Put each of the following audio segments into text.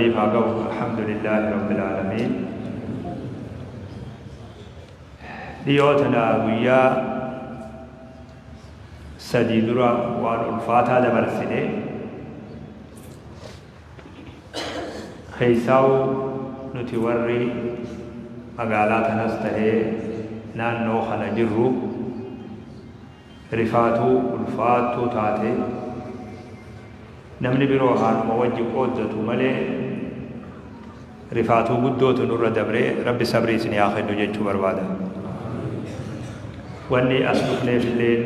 Rabbiif haa ga'u. Alhamdulillaahi Rabbil Aalamiin. Dhiyoo tana guyyaa 3 dura waan ulfaataa dabarsine. Keessaa'u nuti warri magaalaa tanas tahee naannoo kana jirru Rifaatuu ulfaattuu taate namni biroo haanuma wajji qooddatu malee rifaatuu guddootu nurra dabre. Rabbi sabrii isinii haa kennu jechuu barbaada. Wanni as dhufneefilleen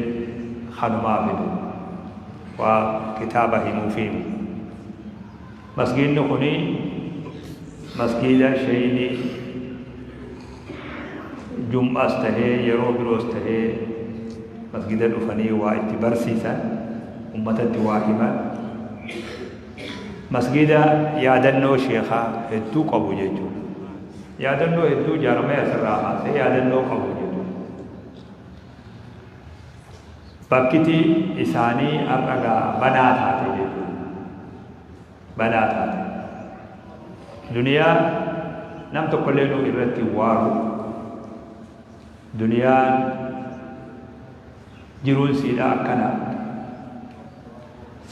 kanumaafi waa kitaaba himuufiimi. Masgiidni kuni masgiida sheeyni jum'as tahee yeroo biroos tahee masgiida dhufanii waa itti barsiisan, ummatatti waa himan, masgiida yaadannoo sheekhaa hedduu qabu jechuudha. Yaadannoo hedduu ijaaramee asirraa kaasee yaadannoo qabu jechuudha. Bakkiti isaanii har'a gaa banaa taate jechuudha. Banaa taate. Duniyaa nam tokkollee nu irratti hin waaru. Duniyaan jiruun siidha akkana.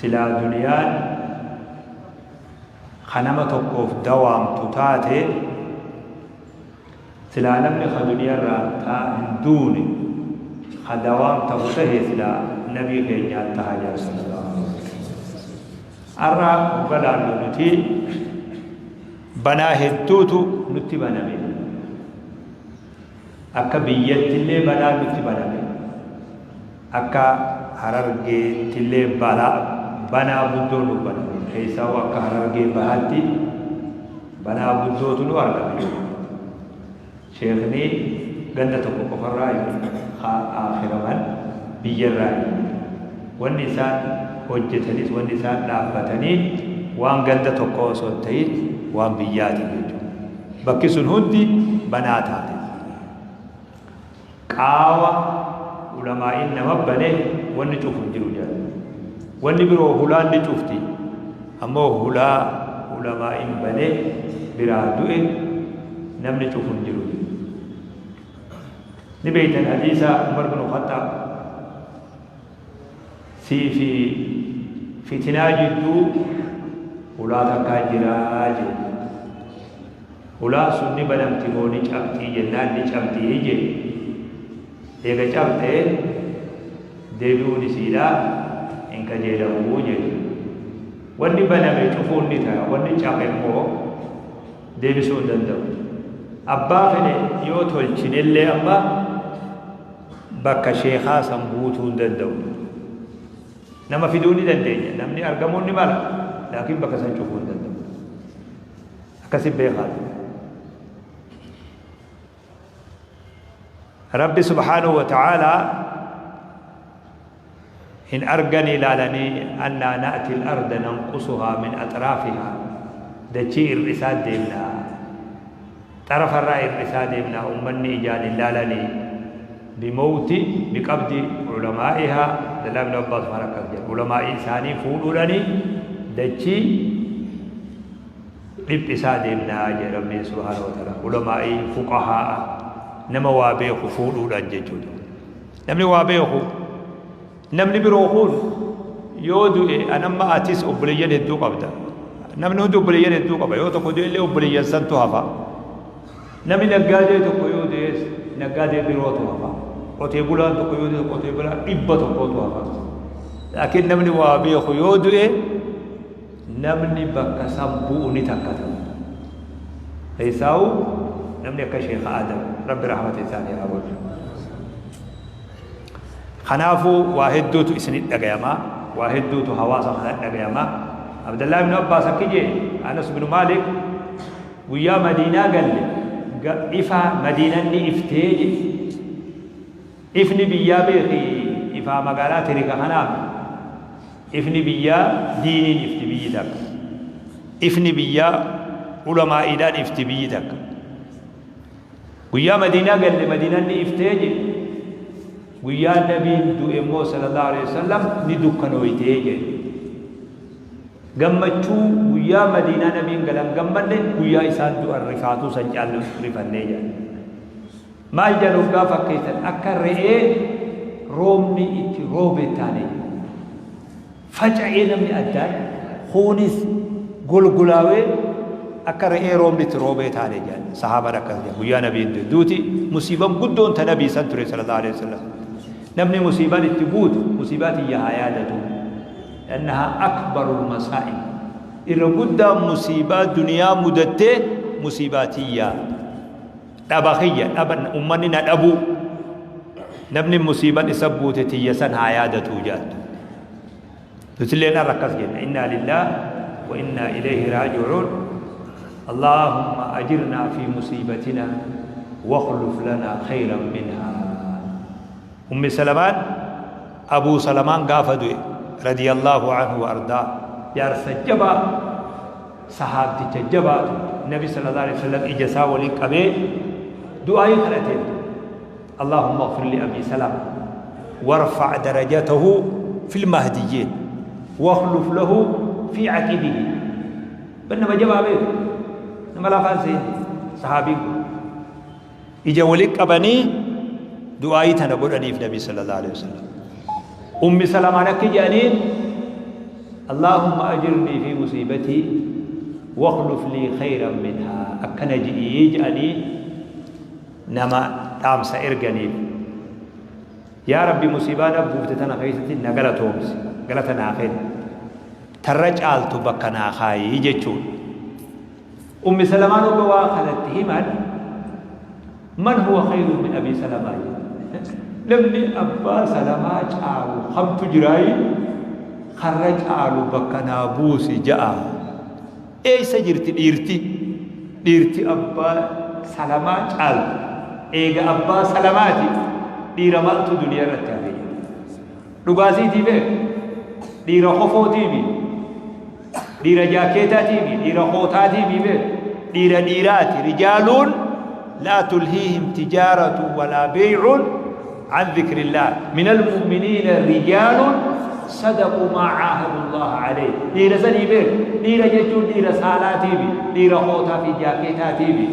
Silaa duniyaan ka nama tokkoof dawaamtu taate, Silaa namni ka duniyarraa taa hin duune ka dawaam tahu tahe silaa nabii keenyaa taha jedhan sallallahu alaihi wasallam. Arra hogga laallu nuti banaa hedduutu nutti baname. Akka biyyattillee banaan nutti baname. Akka Harargeettillee balaa banaa guddoo nu baname. Keessaahuu akka Harargee Bahaatti banaa guddootu nu argame. Sheekni ganda tokko qofarraa ka aakhiraman biyyarraa. Wanni isaan hojjetanis, wanni isaan dhaabbatanii waan ganda tokkoo osoo hin ta'in waan biyyaati jechuudha. Bakki sun hundi banaa taate. Qaawa ulamaa'iin nama bane wanni cufu hin jiru jedhan. Wanni biroo hulaan ni cufti. Ammoo hulaa ulamaa'iin bane biraa du'e namni cufu hin jiru jedhu. Ni beeytan hadiisa Umar bin Khaxxaab sii fi fitinaa jidduu hulaa takkaa jiraa jedhe. Hulaan sun ni banamti moo ni cabxii jennaan ni cabxii jedhe. Eega cabxe deebi'uun isiidhaa hin kajeelamu jedhe. Wanni baname cufuun ni ta'a, wanni cabe immoo deebisuu hin danda'u. Abbaa fedhe yoo tolchinellee amma bakka sheekhaa san guutuu hin danda'u. Nama fiduu ni dandeenya, namni argamuun ni mala, laakiin bakka san cufuu hin danda'u. Akkasi beekaa. Rabbi subhaanahu wa ta'aalaa hin arganii ilaalanii annaa na'ti al-arda nanqusuhaa min axraafihaa, dachii ir'isaa deemnaa, xarafarraa ir'isaa deemnaa, ummanni ijaan hin laalanii bimowti biqabdi ulamaa'ihaa. Abdallah ibn Abbaas maal akkas jedha? Ulamaa'ii isaanii fuudhuudhani dachii dhiphisaa deemnaa jedhe Rabbiin subhaanahu wa ta'ala. Ulamaa'ii, fuqahaa'a, nama waa beeku fuudhuudhaan jechuudha. Namni waa beeku, namni biroo kun yoo du'e, anamma atis obboleeyyan hedduu qabda. Namni hundi obboleeyyan hedduu qaba. Yoo tokko du'e illee obboleeyyan santu hafa. Namni naggaadee tokko yoo du'es naggaadee birootu hafa. Qotee bulaan tokko yoo du'e qotee bulaa 100tu hafa. Laakiin namni waa beeku yoo du'e namni bakka san bu'u ni takkatama. Keessaawu namni akka Sheekh Aadam, Rabbi rahmata isaanii haa godhu. Kanaafuu waa hedduutu isinit dhagayama, waa hedduutu hawaasa kana dhagayama. Abdallah ibn Abbaas akki jee, Anas ibn Maalik guyyaa Madiinaa galle ifa Madiinan ni iftee jedhe. Ifni biyyaa beeki, ifaa magaalaa tirika kanaaf. Ifni biyyaa diiniin ifti biyyi takka. Ifni biyyaa ulamaa'iidhaan ifti biyyi takka. Guyyaa Madiinaa galle Madiinaan ni iftee jedhe. Guyyaa Nabiin du'e immoo sallallahu alaihi wasallam ni dukkanooytee jedhe. Gammachuu guyyaa Madiinaa nabiin galan gammanne, guyyaa isaan du'an rifaatuu san caallu rifannee jedhan. Maal jedhan hoggaa fakkeessan? Akka re'ee roobni itti roobe taane jedhan. Faca'ee namni addaan kuunis golgolaawee akka re'ee roobni itti roobee taane jedhan. Sahaabaan akkas jedhan guyyaa nabiin du'e. Duuti musiiban guddoon ta nabii san ture sallallahu alaihi wasallam. Namni musiibaan itti buutu musiibaa tiyya haa yaadatu. Annahaa akbarul masaa'ib. Irra guddaa musiibaa duniyaa mudattee musiibaa tiyyaa. Dhaba kiyya dhaba ummanni na dhabuu. Namni musiiban isa buute tiyya san haa yaadatuu jaattu. Nutilleen har'a akkas jenna. Innaa lillaah wa innaa ilayhi raaji'uun. Allaahumma ajirnaa fi musiibatinaa wakhluf lanaa khayran minhaa. Ummi Salamaan Abuu Salamaan gaafa du'e radiyallaahu anhu wa ardaa jaarsa jabaa sahaabticha jabaa ture. Nabi sallallahu alaihi wasallam ija isaa waliin qabee du'aayii kadhateef. Allaahumma ighfir li Abi Salama warfa' darajatahu fil mahdiyyiin wakhluf lahu fi aqibihi. Ban nama jabaa beeku, nama lafaan seene sahaabiin kun. Ija wali qabanii du'aayii tana godhaniif Nabi sallallahu alaihi wasallam. Ummi Salamaan akki jedhaniin, Allaahumma ajirnii fi musiibatii wakhluf lii khayran minhaa, akkana ji'ii jedhanii nama dhaamsa erganiif. Yaa Rabbi, musiibaa na buufte tana keessatti na galatoomsi, galata naa kenni, tarra caaltu bakka naa kaayi jechuudha. Ummi Salamaan hogga waa kanatti himan, man huwa khayrun min Abi Salamaa jette. Namni abbaa Salamaa caalu kamtu jiraayi? Karra caalu bakka naa buusi ja'a. Eessa jirti dhiirti? Dhiirti abbaa Salamaa caaltu. Eega abbaa Salamaati dhiira maaltu duniyaa irratti hafe jedhe. Dhugaasiitii beek. Dhiira kofootiimi. Dhiira jaakeetaatiimi. Dhiira kootaatiimi beek. Dhiira dhiiraati. Rijaaluun laa tulhiihim tijaaratu walaa beeycuun an dhikrillah. Minal mu'miniina rijaaluun sadaquu maa caahadullaha alayh. Dhiira sanii beek. Dhiira jechuun dhiira saalaatiimi. Dhiira kootaa fi jaakeetaatiimi.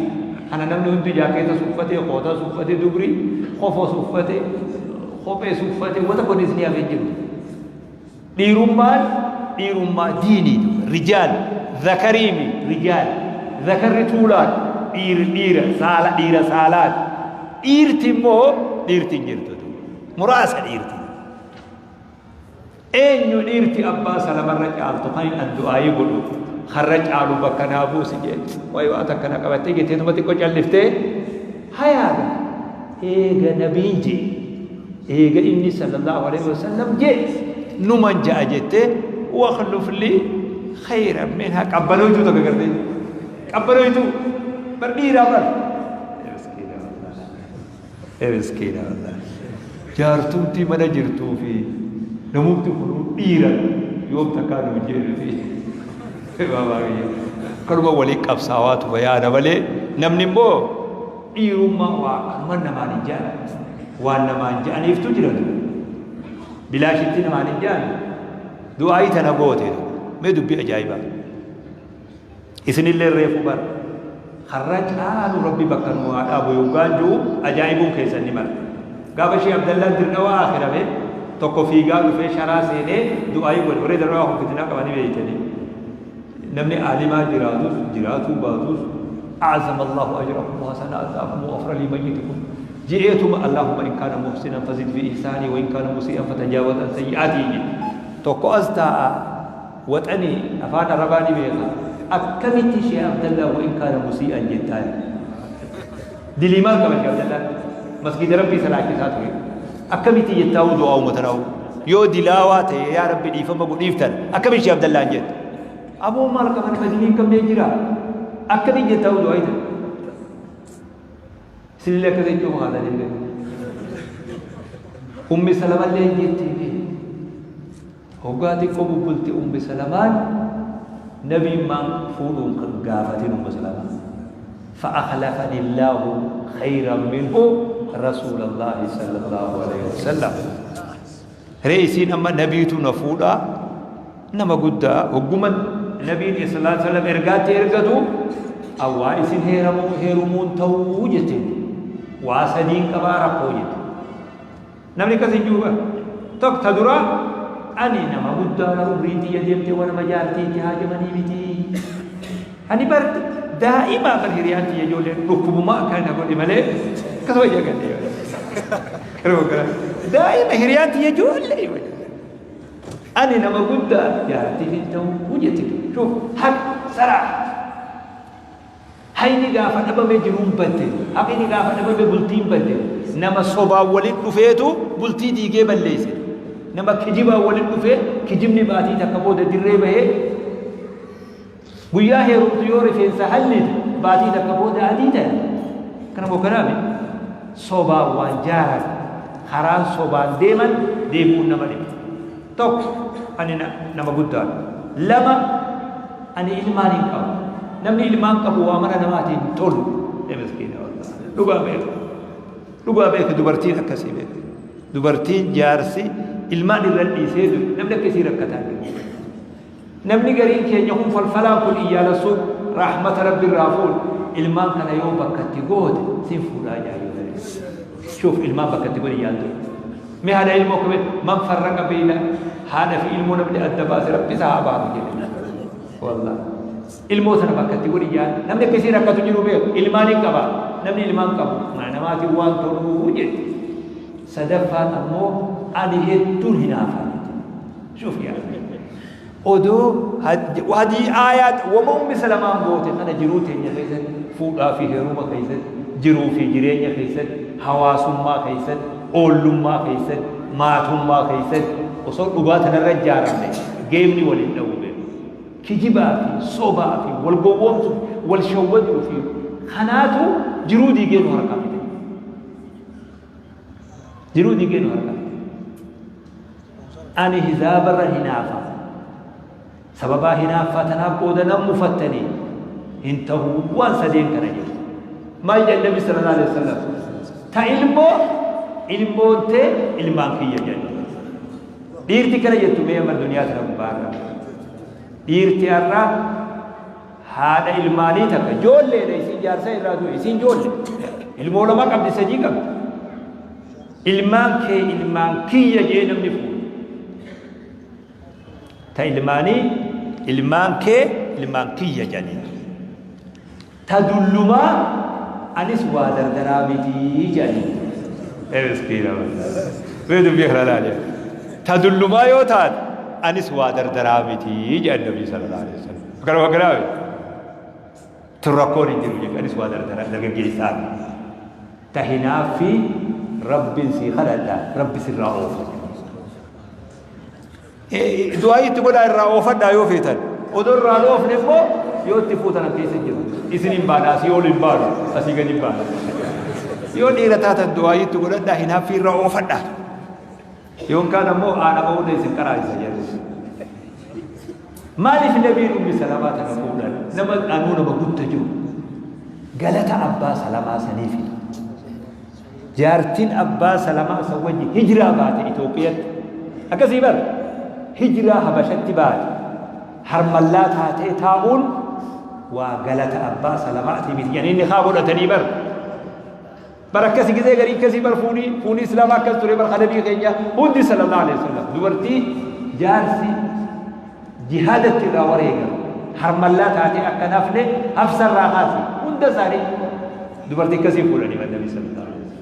Kana namni hundi jaakeetas uffatee, kootaas uffatee, dubri kofoos uffatee, kophees uffatee, wanta kun isinii hafee jiru. Dhiirummaan dhiirummaa diiniiti. Rijaal zakariimi rijaal zakarri tuulaan dhiir dhiira saala dhiira saalaati. Dhiirti immoo dhiirti hin jirtu. Muraasa dhiirti. Eenyu dhiirti abbaa salamarra caaltu kan hin du'aayii godhu karra caalu bakka naa buusi jee wayi waa takka na qabattee jetteetuma xiqqoo calliftee hayaaga eega nabiin jee eega inni sallallahu alaihi wasallam jee numan ja'a jettee wakhluf li khayran minha qabbanooytuu takka gartee qabbanooytuu bar dhiiraa bar. Miskiina wallahi. Jaartumtii mana jirtuu fi namumti kunuu dhiira yoom takkaa nu jedhuti. Baabaa biyya. Kanuma waliin qabsaawaa tuma yaada malee namni immoo dhiirummaa waa kanuma namaan hin jaan. Waan namaan ja'aniiftu jira. Bilaashitti namaan hin jaan. Du'aayii tana goote. Mee dubbii ajaa'ibaa. Isinillee reefu bar karra caalu Rabbi bakka nu haa dhaabu yoggaan ji'u ajaa'ibuun keessan ni mala. Gaafa Shee Abdallaan Dirdhawaa aakhirame tokko fiigaa dhufee sharaa seenee du'aayii godhe. Warri Dirdhawaa kun fitinaa qabanii beeytanii. Namni aalimaa jiraatus jiraatuu baatus a'zama Allahu ajrakum wa hasanatakum wa ghafara li mayyitikum ji'eetuma Allahumma in kaana muhsinan fazid fi ihsaanii wa in kaana musii'an fatajaawaz an sayyi'aatii jedhe. Tokko as taa'a Waxani afaan arabaa ni beeka akkamitti sheh abdallah wa in kaana musii'an jettaan dilii maal qaba sheh abdallaan masgiida rabbii salaachisaa ture akkamitti jettaa'uu du'aa uummatanaa'u yoo dilaawaa ta'e yaa rabbi dhiifama godhiif tan akkamitti sheh abdallaan jette aboo maal qaba nama dilii hin qabnee jira akkamitti jettaa'uu du'aa tan Isinillee akkas jechuu maqaatanii beeku. Ummi Salamallee jettee hoggaa xiqqoo bubbulte Ummi Salamaan nabiin maan fuudhuun kan gaafatin Ummu Salamaa. فأخلفني الله خيرا منه رسول الله صلى الله عليه وسلم. Ree isiin amma nabiitu na fuudhaa. Nama guddaa hogguma nabiin sallallahu alaihi wasallam ergaatti ergatu awwaa isin heeramuu heerumuun ta'uu jette. Waa sadiin qabaa rakkoo jette. Namni akkas hin jiru bara. Tokko ta duraa ani nama guddaa umriin tiyya deemtee waan nama jaartii itti haajamanii miti. Ani bar daa'imaa bar hiriyaan tiyya ijoolleen dhukkubumaa akka na godhe malee akkasuma jagadhe. Karuma kana daa'ima hiriyaan tiyya ijoollee. Ani nama guddaa jaartiif hin ta'u jette. Shuuf haq saraa. Hayni gaafa dhabame jiruun badde. Haqni gaafa dhabame bultiin badde. Nama sobaan waliin dhufeetu bultii diigee balleesse. Nama kijibaan waliin dhufee kijibni baatii takka booda dirree bahee guyyaa heerumtu yoo rifeensa hallite baatii takka booda adii ta'e. Kana moo kanaami sobaan waan jaaran karaan sobaan deeman deebi'uun nama dhiba. Tokko ani nama guddaadha. Lama ani ilmaan hin qabu. Namni ilmaan qabu waa mana namaatiin hin tolu. Ee miskiina wallahi. Dhugaa beeku. Dhugaa beeku dubartiin akkasii beeku. Dubartiin jaarsi ilmaan irra dhiisee du'e namni akkasii rakkataa jiru. Namni gariin keenya kun falfalaan kun iyyaala suuq rahmata rabbi irraa fuudhu ilmaan kana yoo bakka itti goote sin fuudhaa jaayyoo. Shuuf ilmaan bakka itti godhi yaaltu. Mee haadha ilmoo kame man farraqa beeyna haadha fi ilmoo namni adda baase rabbi isaa haa baasu jedhe. Wallah. Ilmoo sana bakka itti godhi yaal. Namni akka isiin rakkatu jiru beeku. Ilmaan hin qaba. Namni ilmaan qabu mana namaatiin waan toluu jedhe. Sadaffaan ammoo ani hedduun hinaafa. Shuuf yaa. Odoo hadii aayaat wama ummi salamaan goote kana jiruu teenya keessatti fuudhaa fi heeruma keessatti jiruu fi jireenya keessatti hawaasummaa keessatti oollummaa keessatti maatummaa keessatti osoo dhugaa tanarra ijaaramne geemni waliin dha'uu beeku. Kijibaa fi sobaa fi wal gowwoomsuu wal shawwaduu fi kanaatu jiruu diigee nu harkaa fide. Jiruu diigee nu harkaa fide. Ani hizaabarra hinaafa. Sababaa hinaaffaa tanaaf booda nan mufattanii hin ta'u waan sadeen kana jedhu. Maal jedhan Nabi sallallahu alaihi wasallam? Ta ilmoo ilmoon tee ilmaan kiyya jedhan. Dhiirti kana jettu mee amma duniyaa tana gubbaarra. Dhiirti har'a haadha ilmaanii takka ijoolleedha isiin jaarsa irraa du'e isiin ijoollee. Ilmoo lama qabdi sadii qabdi. Ilmaan kee ilmaan kiyya jee namni fuudhu. Ta ilmaanii ilmaan kee ilmaan kiyya jedhanii. Ta dullumaa anis waa dardaraa mitii jedhanii. Ee miskiina wallahi. Mee dubbii kana laali. Ta dullumaa yoo taate anis waa dardaraa mitii jedhan Nabii sallallahu alaihi wasallam. Kanuma kanaa tun rakkoon hin jiru jechuudha. Anis waa dardaraa dargaggeessaa miti. Ta hinaaffii Rabbiin sii kadhadha Rabbi sirraa oofa. Du'aa itti godhaa irraa oofadhaa yoo feetan. Odoo irraa hin oofne immoo yoo itti fuutan an keessa jiru. Isin hin baana asii ol hin baanu asii gadi hin baana. Yoo dhiira taatan du'aa itti godhadhaa hinaaffii irraa oofadhaa. Yoon kaan ammoo haadha ba'uudha isin qaraasisa jedhu. Maaliif nabiin ummi salamaa tana fuudhan? Nama anuu nama gudda jiru. Galata abbaa salamaa saniifi. Jaartiin abbaa salamaa san wajji hijiraa baate Itoophiyatti. Akkasii bar hijiraa Habashatti baate. Harmallaa taatee taa'uun waa galata abbaa salamaatii miti jedhanii inni haa godhatanii bar. Bar akkasi gizee garii akkasii bar fuunii fuunii islaamaa akkas ture bar nabii keenya hundi sallallahu alaihi wasallam dubartii jaarsi jihaadatti irraa wareegame harmallaa taatee akka hin hafne hafsa irraa kaasi hunda isaanii dubartii akkasii fuudhanii bar nabii sallallahu alaihi wasallam.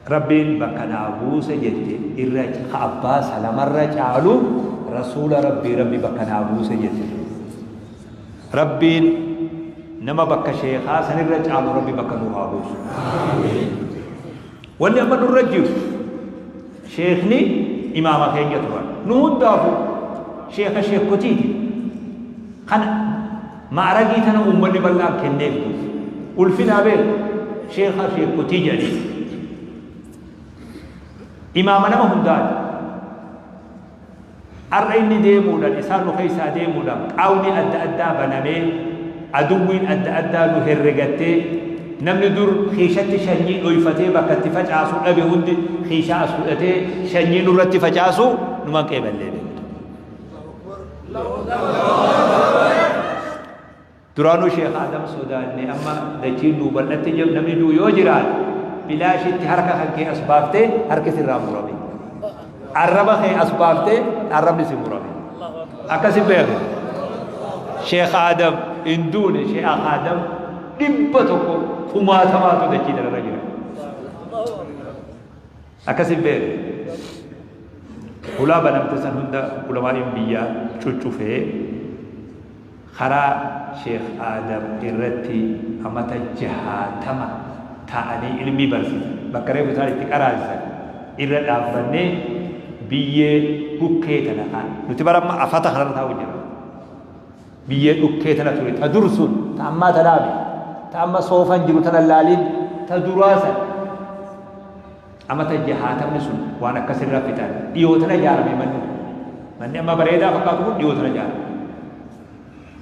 Rabbiin bakka naa buuse jette irra ka abbaa salamarra caalu rasuula rabbii rabbi bakka naa buuse jette. Rabbiin nama bakka sheekaa sanirra caalu rabbi bakka nuu haa buusu. Wanni amma nurra jiru sheekni imaama keenya turan. Nu hundaafuu sheeka sheekotiiti. Kana ma'aragii tana uummanni bal'aan kenneef jiru. Ulfinaa beeku sheeka sheekotii jedhanii. Imaama nama hundaati. Ar'a inni deemuudhaan, isaan nu keessaa deemuudhaan qaawni adda addaa banamee, aduwwiin adda addaa nu herregattee, Namni dur kiishatti shanyii dhoyfatee bakka itti facaasu dhabe hundi kiishaa as fudhatee shanyii nurratti facaasu numan qeeballee beektu. Duraanuu Sheekh Adam sodaanne, amma dachiin nuu bal'atte jedhu. Namni du'u yoo jiraate bilaashitti harka kan kee as baaftee harki sirraa murame. Arraba kee as baaftee arrabni si murame. Akkasi beeku. Sheekh Adam hin duune. Sheekh Adam 100 kumaatamaatu dachii tanarra jira. Akkasi beeku. Hulaa banamte san hunda ulamaa'iin biyyaa cuccufee karaa Sheekh Aadam irratti amata 60 taa'anii ilmii barsiisan. Bakka reefu isaan itti qaraasisan irra dhaabbannee biyyee dhukkee tana kaan. Nuti bara amma afata kanarra taa'u jira. Biyyee dhukkee tana ture ta dur sun, ta ammaa tanaa miti. Ta amma soofan jiru tana laaliin, ta duraa san. Amata jahaatamni sun waan akkas irra fixan. Dhiyoo tana ijaarame manni kun. Manni amma bareedaa fakkaatu kun dhiyoo tana ijaarame.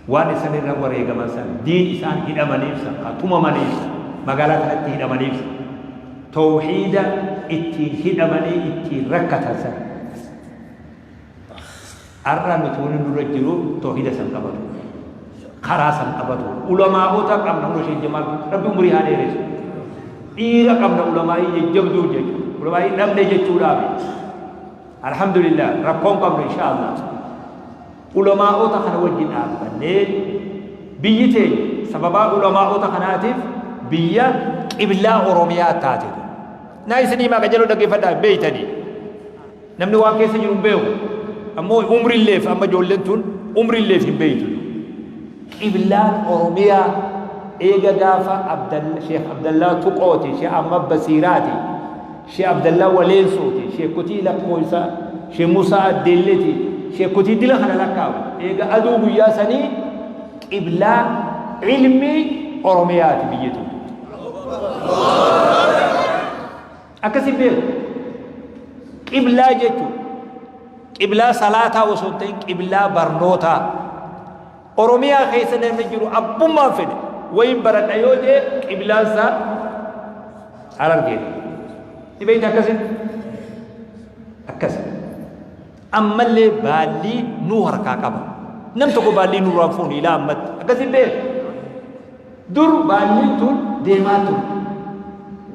Waan isan irra wareegaman san, diin isaan hidhamaniif san, ka tumamaniif san, magaalaa tanatti hidhamaniif san, tawhiida ittiin hidhamanii ittiin rakkatan san. Ar'a nuti wani nurra jiru tawhiida san qabatu. Karaa san qabatu. Ulamaa'ota qabna, hunda Sheekh Jamaal Rabbi umurii haa dheeressu. Dhiira qabna, ulamaa'ii jajjabduu jechuudha. Ulamaa'ii dhabne jechuudhaaf. Alhamdulillah, rakkoon qabnu insha Allah. Ulamaa'ota kana wajjin dhaabbannee biyyi teenya sababaa ulamaa'ota kanaatiif biyya qiblaa Oromiyaa taate. Naa isinii maa qajeeloo dhaggeeffadhaa beeytanii. Namni waan keessa jiru hin beeku. Ammoo umrilleef amma ijoolleen tun umrilleef hin beeytu. Qiblaan Oromiyaa eega gaafa Sheekh Abdallaa Tuqooti, Sheekh Ahmad Basiiraati, Sheekh Abdallaa Waleensooti, Sheekotii lakkoofsa, Sheekh Musaa Addeelleeti, Sheekotii dila kana lakkaawu. Eega aduu guyyaa sanii qiblaa ilmii Oromiyaati biyyi tun. Akkasi beeku. Qiblaa jechuun qiblaa salaataa osoo hin ta'in qiblaa barnootaa. Oromiyaa keessa namni jiru abbummaan fedhe wayin baradha yoo jee qiblaan isaa Harargeedha. Ni beekta akkasitti? Akkasi. Ammallee baallii nuu harkaa qaba. Nam tokko baallii nurraan fuuni ilaa ammatti. Akkasi beeku. Dur baalliin tun deemaa turte.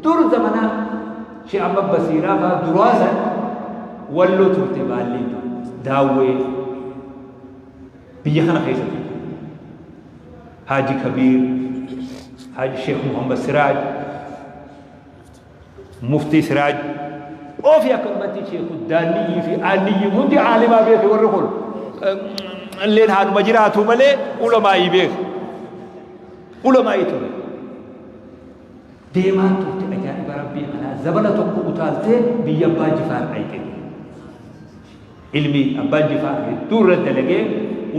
Dur zamana Sheekh Ahmad Basiiraa faa duraa san Walloo turte baalliin tun. Daawwee biyya kana keessa turte. Haaji Kabiir, Haaji Sheekh Muhammad Siraaj, Muftii Siraaj, ofi akkanumatti Sheekhu Daanniyyii fi Aanniyyii hundi aalimaa beeke. Warri kun illeen haadhuma jiraatu malee ulamaa'ii beeke. Ulamaa'ii ture. Deemaa turte. Ajaa'iba Rabbii kanaa, zabana tokko utaaltee biyya Abbaa Jifaar dhayxe. Ilmi Abbaan Jifaar hedduu irra dalagee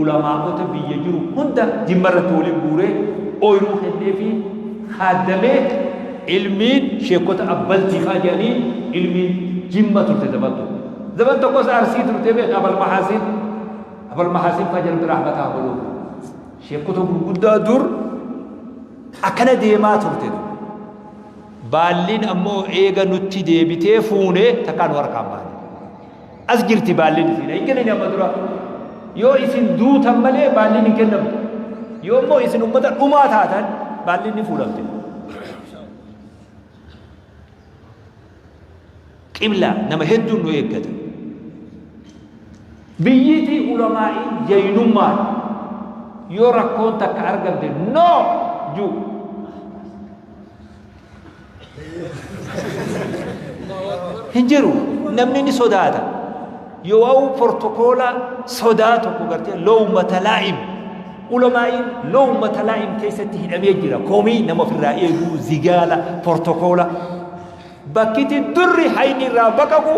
ulamaa'ota biyya jiru hunda Jimma irratti waliin guuree ooyruu kennee fi khaaddamee. Ilmiin sheekota abbaltii faa jedhanii ilmiin Jimma turte zaman tokko. Zaman tokkos Arsii turte beek. Abal Mahaasin, Abal Mahaasin faa jalbi rahmataa godhuuf. Sheekota gurguddaa dur akkana deemaa turte dur. Baalliin ammoo eega nutti deebitee fuune takkaa nu harkaan baane. As jirti baalliin isiidha. Hin kennine amma dura. Yoo isin duutan malee baalliin hin kennamtu. Yoo immoo isin ummata dhumaa taatan baalliin ni fuudhamte. Qibla nama hedduun nu eeggata. Biyyitii ulamaa'iin jaynummaan yoo rakkoon takka argamte no juu. Hin jiru. Namni ni sodaata. Yoo waa'u portokoola sodaa tokko gartee lowmata laa'im, ulamaa'iin lowmata laa'im keessatti hidhamee jira. Komii nama ofirraa eeguu, zigaala portokoola bakkiti durri hayni irraa baqaqu.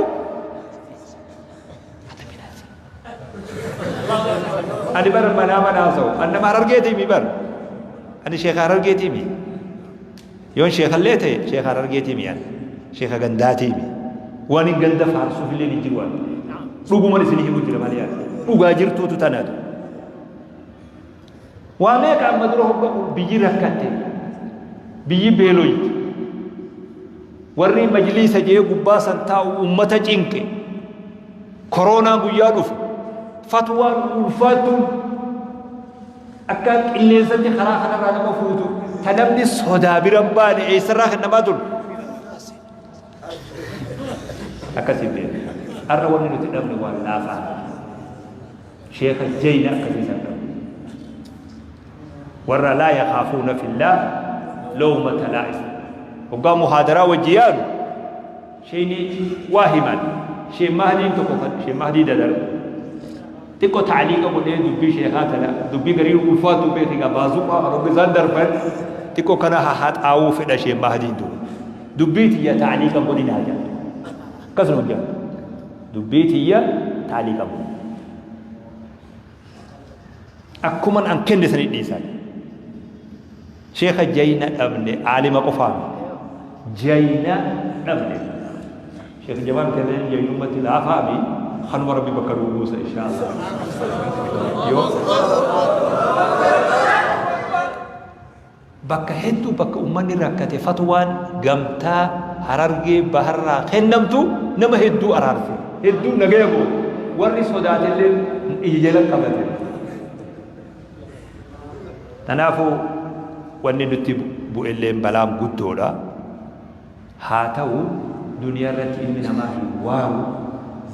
Ani bar manaa manaa haasa'u. Ani nama Harargeetii mi bar. Ani sheeka Harargeetii mi. Yoon sheekallee ta'e sheeka Harargeetii mi ani. Sheeka gandaatii mi. Waan hin ganda faarsuuf illee hin jiru ani. Dhuguman isin himu jira malee ani. Dhugaa jirtuutu tanaatu. Waa meeqa amma dura hogga biyyi rakkatte. Biyyi beeloyte. Warri majliisa jee gubbaa san taa'u ummata cinqe. Koroonaan guyyaa dhufu fatwaan ulfaattuun akka qilleensatti karaa kanarraa nama fuutu ta namni sodaa bira hin baane eessarraa kan namaa tolu. Akkasii beeku. Har'a wanni nuti dhabne waan laafaa. Sheekha jayna akkasii san dhabne. Warra laa yakaafuuna fillaah lawmata laa'im. Hoggaa muhaadaraa wajji yaanu sheeyni waa himan. Sheekh Mahdiin tokko kan Sheekh Mahdii Dadar xiqqoo ta'liiqa godhee dubbii sheekaa tana dubbii garii ulfaattuu beeki egaa baazuqaa kan hogga isaan darban xiqqoo kana haxaawuu fedha Sheekh Mahdiin tun. Dubbii tiyya ta'liiqa godhinaa jedha. Akkasuma jedha. Dubbii tiyya ta'liiqa godhi. Akkuman an kenne sanii dhiisaa. Sheekha jayna dhabne aalima qofaa miti. Jayna dhabne. Sheekh Jamaal kenneen jaynummatti laafaa mi kanuma rabbi bakka nuu buusa inshaa Allah. Yoo bakka hedduu bakka ummanni rakkate fatwaan gamtaa Harargee baharraa kennamtu nama hedduu araarse. Hedduu nagaya goote. Warri sodaatelleen ija jala qabate. Kanaafuu wanni nutti bu'elleen balaan guddoodha. Haa ta'u duniyaa irratti ilmi namaa hin waaru,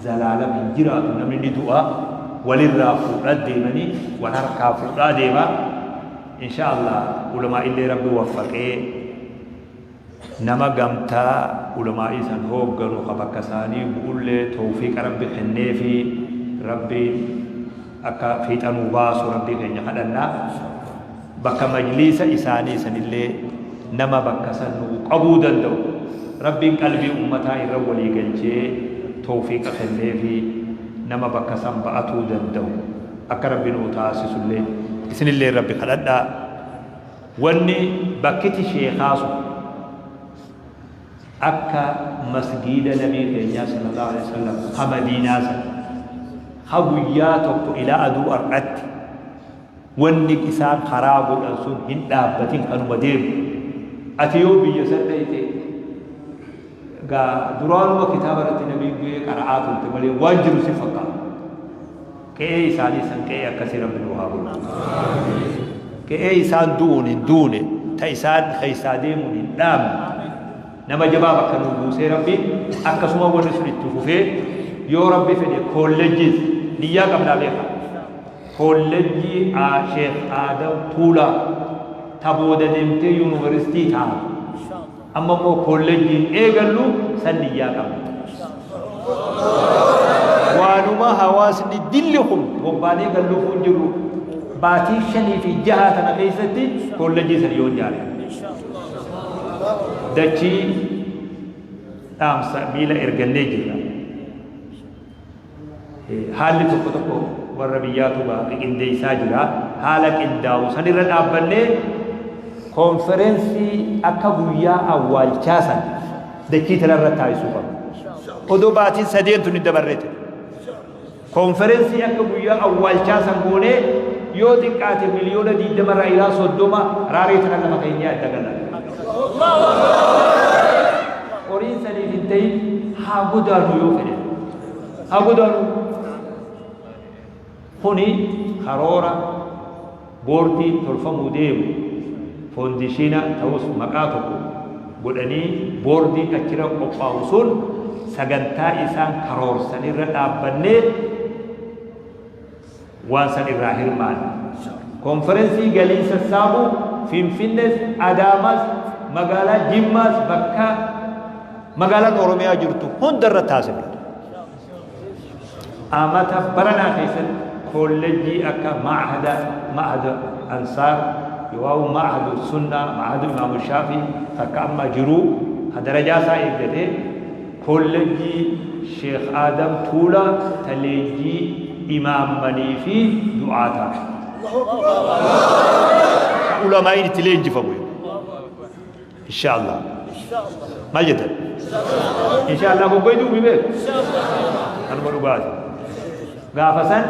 zalaalam hin jiraatu, namni ni du'a, walirraa fuudhaa deemanii wal harkaa fuudhaa deema. Insha Allah ulamaa'illee Rabbi waffaqee nama gamtaa ulamaa'ii san hoogganu ka bakka isaanii bu'ullee tawfiiqa Rabbi kenneefi Rabbiin akka fiixa nuu baasu Rabbii keenya kadhanna. Bakka majliisa isaanii sanillee nama bakka san nuu qabuu danda'u Rabbiin qalbii ummataa irra walii galchee tawfiiqa kenneefii nama bakka san ba'atuu danda'u akka Rabbi nuu taasisullee isinillee Rabbi kadhadhaa. Wanni bakkiti sheekaa sun akka masgiida nabii keenyaa sallallahu alaihi wasallam ka madiinaa san ka guyyaa tokko ilaa aduu ar'atti wanni isaan karaa godhan sun hin dhaabbatin kanuma deemu. Ati yoo biyya san dhayxe gaa duraanuma kitaaba irratti nabiin du'ee qara'aa turte malee waan jiru si fakkaata. Qe'ee isaanii san qe'ee akkasii Rabbi nuu haa godhu. Qe'ee isaan du'uun hin duune, ta isaan keessaa deemuun hin dhaamne. Nama jabaa bakka nuu buusee Rabbiin akkasuma wanni sun itti fufee yoo Rabbi fedhe koolleejjiis niyyaa qabnaa beekaa. Koollejjii Sheekh Aadam Tuulaa ta booda deemtee yuunivarsiitii taatu. Amma immoo koollejjiin eegallu san niyyaa qabna. Waanuma hawaasni dilli kun bobbaanee galluuf hin jirru baatii shanii fi jaha tana keessatti koollejjii san yoo ijaare. Dachii dhaamsa miila ergannee jirra. Haalli tokko tokko warra biyyaatu qindeessaa jira. Haala qindaa'u sanirra dhaabbannee konferensii akka guyyaa awwaalchaa san dachii tanarra taasisuu qabna. Odoo baatiin sadeen tun hin dabarrete. Konferensii akka guyyaa awwaalchaa san goonee yoo xiqqaate miliyoona 20 irraa ilaa 30 raaree tana lafa keenyaa adda gala. Horiin saniif hin ta'in haa godaanu yoo fedhe. Haa godaanu. Kuni karoora boordiin tolfamuu deemu foondishiina ta'us maqaa tokko godhanii boordiin achirra qophaa'u sun sagantaa isaan karoorsan irra dhaabbannee waan san irraa hirmaanna. Konferensii galii sassaabuu Finfinnees, Adaamaas, magaalaa Jimmaas bakka magaalaan Oromiyaa jirtu hunda irra taasifna. Amata baranaa keessatti koollejjii akka ma'ahada ma'ahada Ansaar yookaan ma'ahadu Sunnaa ma'ahadu Imaamu Shaafii takka amma jiruu ka darajaa isaa eeggatee Koollejjii Sheekh Aadam Tuulaa ta leenjii imaammanii fi du'aataa. Ka ulamaa'iin itti leenjifamu. Insha Allah. Maal jettan? Insha Allah goggoyduu mi beeku? Kanuma dhugaati. Gaafa san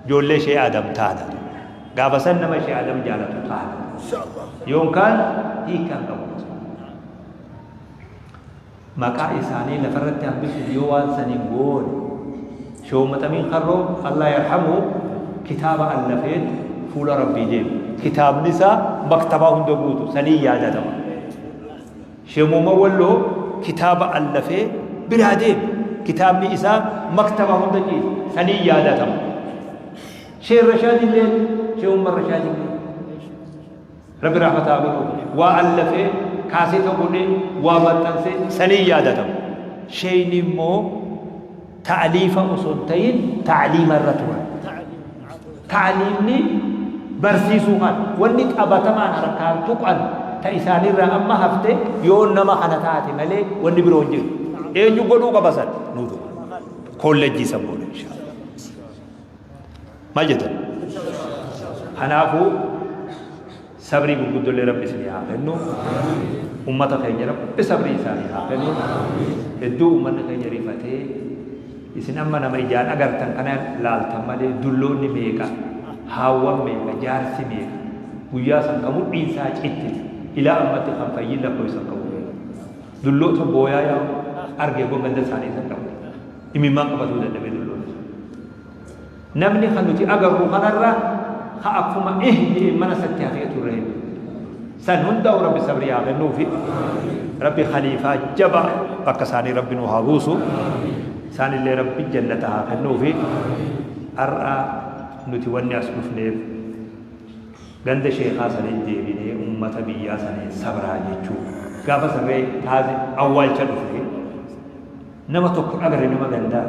ijoollee Sheekh Aadam taana. Gaafa san nama Sheekh Adam jaalatu taana. Yookaan hiikaan qabu. Maqaa isaanii lafarratti hambisuuf yoo waan san hin goone, Sheekh Muhammad Amiin Karroo Allah yarhamu kitaaba allafeet fuula Rabbii deema. Kitaabni isaa maktabaa hunda guutu saniin yaadatama. Sheekh Muhammad Walloo kitaaba allafee biraa deema. Kitaabni isaa maktabaa hunda ciisa saniin yaadatama. Sheekh Rashaad illee, Sheekh Umar Rashaad illee Rabbi rahmata haa godhu, waa allafee, kaaseta godhee, waa maxxansee saniin yaadatama. Sheeyni immoo ta'liifa osoo hin ta'in ta'liima irra turan. Ta'liimni barsiisuu kana wanni qabatamaan harkaan tuqan ta isaanirraa amma hafte yoo nama kana taate malee wanni biroo hin jiru. Eenyu godhuu qaba san? Nuutu. Kollejjii san goona inshaallah. Maal jettan? Kanaafuu sabrii gurguddollee Rabbi isinii haa kennu. Ummata keenya Rabbi sabrii isaanii haa kennu. Hedduu ummanni keenya rifatee, isin amma nama ijaan agartan kana laaltan malee dulloonni meeqa, haawwan meeqa, jaarsi meeqa guyyaa san ka mudhiin isaa citte ilaa ammatti kan fayyin lakkoofsa hin qabu meeqa. Dulloota booyaa yaa'u argee ganda isaanii san qabu. Imimmaan qabatuu dadhabee dulloonni sun. Namni kan nuti agarru kanarra ka akkuma ih jedheen mana isatti hafeetu irra hedduu. San hundaa'u Rabbi sabrii haa kennuufi. Rabbi khaliifaa jabaa bakka isaanii Rabbi nu haa buusu. Isaanillee Rabbi jannata haa kennuufi. Har'a nuti wanni as dhufneef ganda sheekaa saniin deebinee ummata biyyaa saniin sabraa jechuu. Gaafa sarree taaze awwaalcha dhufne. Nama tokko agarre, nama gandaa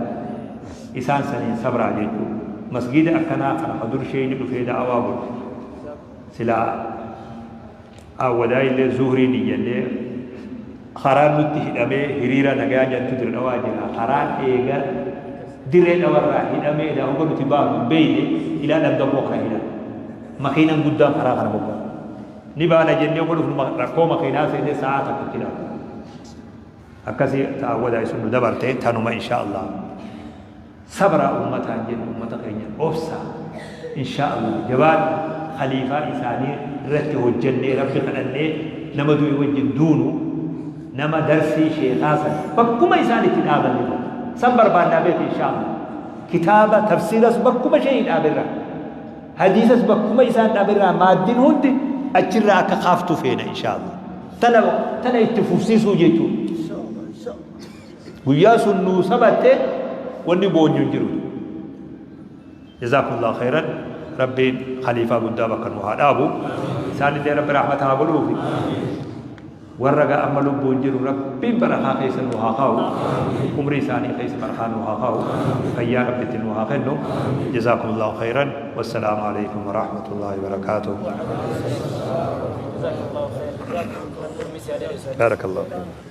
isaan saniin sabraa jechuu. Masgiida akkanaa kana ka dur sheeyni dhufee da'awaa godhu, silaa awwadaayillee zuhrii niyyannee karaan nutti hidhamee, hiriira nagaa jantu Dire Dhawaa jira. Karaan eega Dirree Dhawarraa hidhamee ilaa hogga nuti baanu hin beeyne, ilaa dhabdammoo kana hidha makiinan guddaan karaa kana bobbaa ni baana jennee hogga dhufnu rakkoo makiinaa seennee sa'aa takka itti dhabu. Akkasi ta awwadaa isun nu dabarte tanuma insha Allah. Sabraa ummataan jennu, ummata keenya obsa insha Allah, jabaadha. Khaliifaa isaanii irratti hojjannee Rabbi kadhannee nama du'e wajjin duunu, nama darsii sheekaa san bakkuma isaan itti dhaaban ni ta'u san barbaannaa beeki insha Allah. Kitaaba tafsiiras bakkuma sheehi dhaaberraa, hadiisas bakkuma isaan dhaaberraa, maaddin hundi achirraa akka kaaftu feena insha Allah. Tana itti fufsiisuu jechuudha. Guyyaa sun nuu sabatte wanni boonyu hin jiru. Jazaakumullahu khairan. Rabbiin khaliifaa guddaa bakka nu haa dhaabu. Isaanillee Rabbi rahmata haa godhuufi. Warra gaa amma lubbuun jiru Rabbiin barakaa keessa nu haa kaa'u. Umrii isaanii keessa barakaa nu haa kaa'u. Fayyaa Rabbitti nu haa kennu. Jazaakumullahu khairan. Wassalaamu alaikum wa rahmatullahi wa barakaatuh. جزاك الله خير. بارك الله فيك.